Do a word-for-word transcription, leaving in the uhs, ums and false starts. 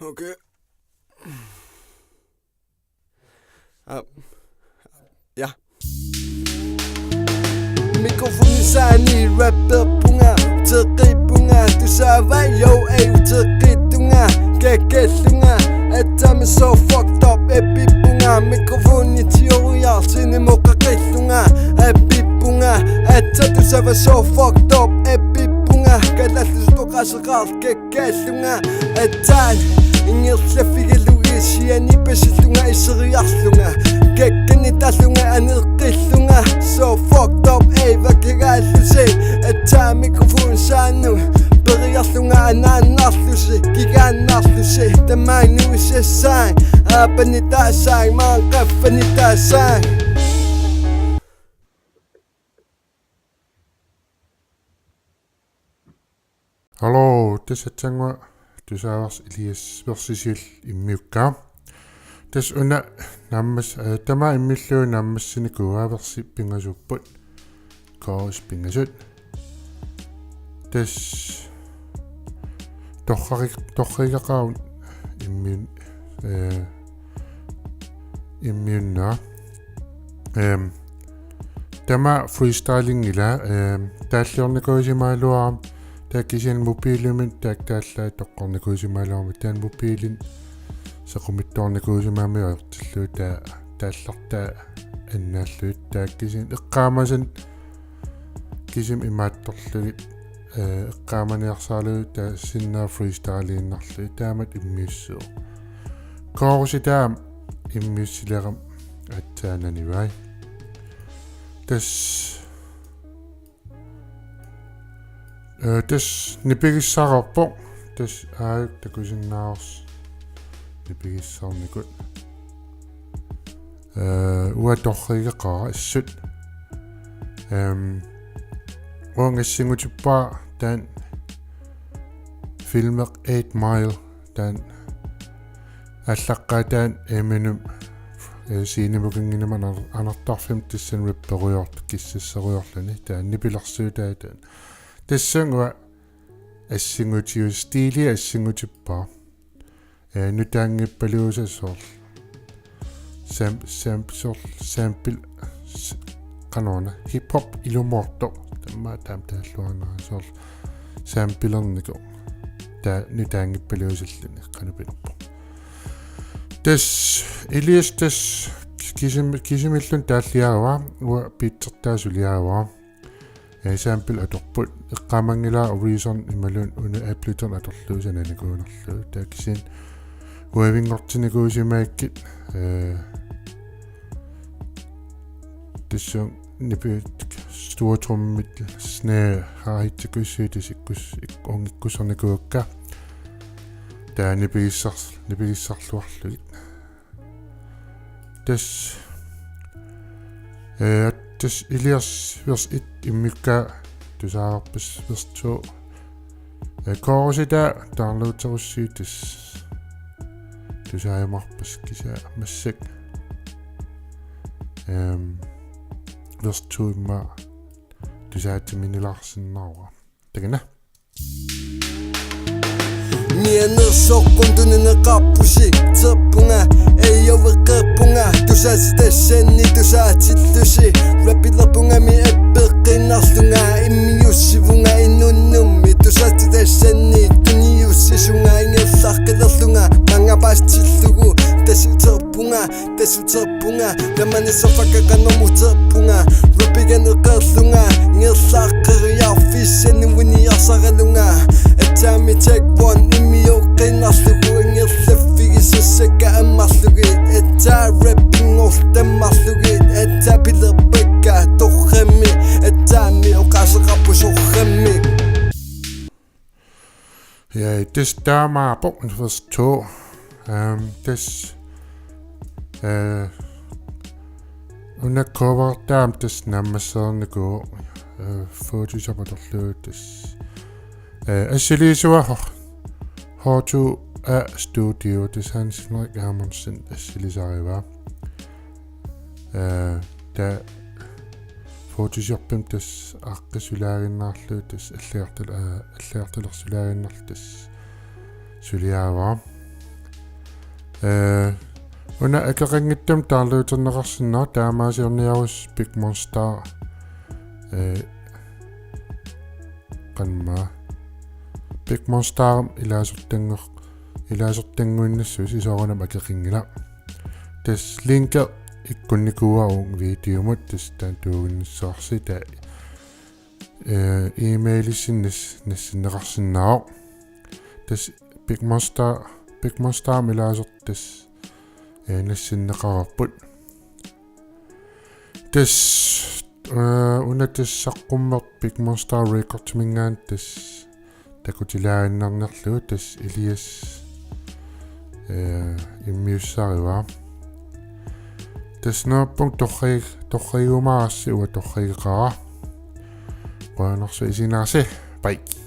Okay. Ah, ja. Mikrofoni saani rapperpunga, uteqqippunga, tusaava jo ei uteqqittunga, kakkallunga, aatsaat so fucked up eppippunga, mikrofoni tioriartini moqaqillunga, eppippunga, aatsaat tusaava so fucked up eppippunga, kalaallisut oqaaseqaarlunga, kakkallunga, aatsaat ingerlaffigalugit siani pasillunga iseriarlunga, kakkani tallunga aneqqillunga, so fucked up ei vakigaallusi, aatsaat mikrofoni saanut periarlunga anaannarlusi, kigaannarlusi, tamaani isassaang, aappani taasaang, maani qaffani taasaang. Hallo, tassa aatsaannguaq tusaavarsi Elias versisiullu immiukkaa. Tassa una naammas-, eh, tamaat immiullugu naammassinikuuaa, versit pingasuupput. Chorus pingasut. Tassa torrari-, torrigaqaaq immiun-, eh, immiunnera. Ehm, tamaat freestylinngilaa, ehm, taalliornikuusimagaluarama, taava kisianni mobilimik taakku taallaat toqqornikuusimagaluarama, taanna mobilini sequmittoornikuusimagamiuk ajortillugu, taava taallartaa annaallugit, taava kisianni eqqaamasani kisimi imaattorlugit, eh, eqqaamaniarsaralugu taava sinnera freestyliinnarlugit, taamatut immiussivoq. Chorusi taama immiussilerama aatsaat nanivai. Tassa, eh, tassa nipigissareerpoq. Tassa aajuku takusinnaavarsi nipigissarnikut. Eh, uanga torrigaqaara assut. Ehm, uanga assingutippara taanna filmeq Eight Mile, taanna aallaqqaataani Eminem, eh, scenemukinnginnama anar-, anartarfimmi tassani rapperujoortoq, kissasserujoorluni, taanna nipilersuutaa taanna. Tassunga uanga assingutius-, stilia assingutippara. Eh, nutaanngippaluusaq soorlu. Sam-, sam-, soorlu sample, s-, qanoruna, hip-hop ilumoortoq. Tamaat taama taalluarnera soorlu samplernikoq. Taava nutaanngippaluusalluni qanoq pinerpoq. Tassa Elias tassa kisim-, kisimilluunniit taalliaavaa, uanga beatsertaa suliaavara. Eh, sample atorput, eqqaamanngilara Reason imaluunniit una Ableton atorlugu sananikuunerlugu. Taava kisianni wavinngortinikuusimagakkit, eh, tassunga nipi-, stortrommit, snare, hi-hatsikkussuit tassa ikkus-, ik-, uunga ikkussarnikuuakka. Taava nipigissar-, nipigissarluarlugit. Tassa, eh, tassa Elias vers et immiukkaa, tusaavarpassi vers to. Eh, chorusi taava downloaderussi tassa. Tusaajumaarpassi kisianni massakkut. Ehm, vers to immaqa tusaatiminilaarsinnaavara. Takanna. Mianersoq quntuneqarpusi, uterpunga, ajoveqqerpunga, tusaasi tassani tusaatillusi, rappilerpungami appeqqiinnarlunga, immiussivunga inunnummi, tusaasi tassani tuniussisunga, ingerlaqqilerlunga, maanga paastillugu, tassa uterpunga, tassa uterpunga, tamanissaq fucka qanormi uterpunga, rappiganeqarlunga, ingerlaqqeriarfissanik uviniarsaralunga, aatsaammi take one immiuqqiinnarlugu, ingerlaffigisussakka ammarlugit, aatsaat rappinngorluta ammarlugit, aatsaat pilerpakka torrammi, aatsaammi oqaaseqarpoq sorrammi. Ja, tassa taamaappoq vers to. Ehm, tassa, eh, una cover taama tassa naammassereernikuuvoq, eh, Photoshop atorlugu tassa. Eh, assiliisuat H-, H two A Studio, tassa Hans Henrik Hermansen assilisarivaa. Eh, taava Photoshopimi tassa aaqqissulaaginnarlugu tassa allagartal-, aa, allagartalersulaaginnarlugu tassa suliaavara. Eh, una akeqanngitsumik downloaderneqarsinnaavoq, taamaasiorniarussi Big Monstarr, eh, qanma. Big Monstarr ilaasortanngor-, ilaasortannguinnassuusi, soorunami akeqanngilaq. Tassa linki ikkunnikuuara uunga videomut, tassa taanna tuuginnissavarsi, taava, eh, e-mailissinni nas-, nassinneqarsinnaavoq. Tassa Big Monstarr, Big Monstarr ilaasortaq tassa, eh, nassinneqareerput. Tassa, eh, una tassa saqqummerpoq Big Monstarr Recordsiminngaanniit tassa takutilaaginnarniarlugu, tassa Elias, eh, immiussarivaa. Tassa neriuppunga torrag-, torragiumaarassi, uanga torrageqaara. Qujanarsuaq isiginnaagassi. Bye.